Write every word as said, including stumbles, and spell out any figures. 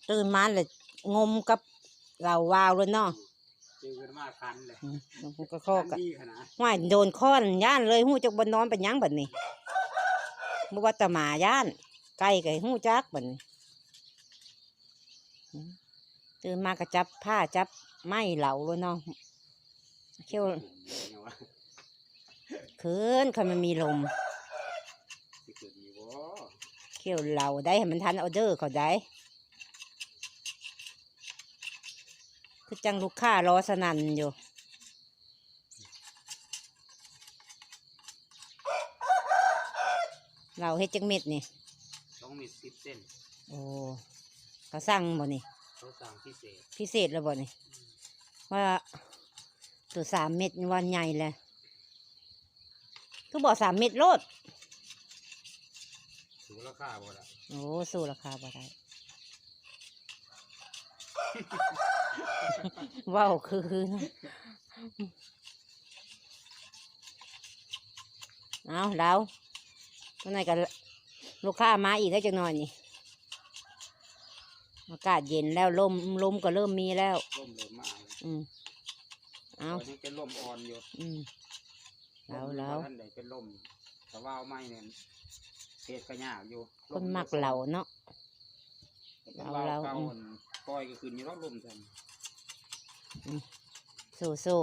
ตื่นมาเลยงมกับเหล้าวาวเลยเนาะ เจอกันมาคันเลย อืมมันก็ข้อ คัน กัน ดีขนาด ห้วยโดนข้อนย่านเลย ฮู้จักบ่นอนเป็นหยังบัดนี้ บ่ว่าแต่หมาย่าน ไก่ก็ฮู้จักบัดนี้ อืม ตื่นมาก็จับผ้าจับไม้เหลาเลยเนาะ เขี้ยว เนี่ยว่า คืน คันมันมีลม สิเกิดมีบ่ เขี้ยวเหลาได้ ให้มันทันออเดอร์เขาได้ คือจังลูกค้ารอสนั่นอยู่ เหลาเฮ็ดจักเม็ดนี่ สองเมตรสิบเซน โอ้ เขาสั่งบ่นี่ เขาสั่งพิเศษ พิเศษแล้วบ่นี่ ว่า ตัวสามเม็ดนี่ว่าใหญ่เลย คือบอกสามเม็ดโลด สูงราคาบ่ละ โอ้ สู้ราคาบ่ได้ เว้าคือ เอาแล้ว ตัวไหนก็ลูกค้ามาอีกแล้วจักหน่อยนี่ อากาศเย็นแล้ว ลม ลมก็เริ่มมีแล้ว ร่มเริ่มมาแล้ว อืม เอา ตอนนี้เป็นร่มอ่อนอยู่ อืม แล้วแล้ว ท่านใดเป็นร่มสะว่าวไม้เนี่ยเฮ็ดก็ยากอยู่ คนมักเหลาเนาะ เป็นว่าว เหลา เก่า อืม อันปล่อยก็ขึ้นอยู่รอบร่มท่าน สู้สู้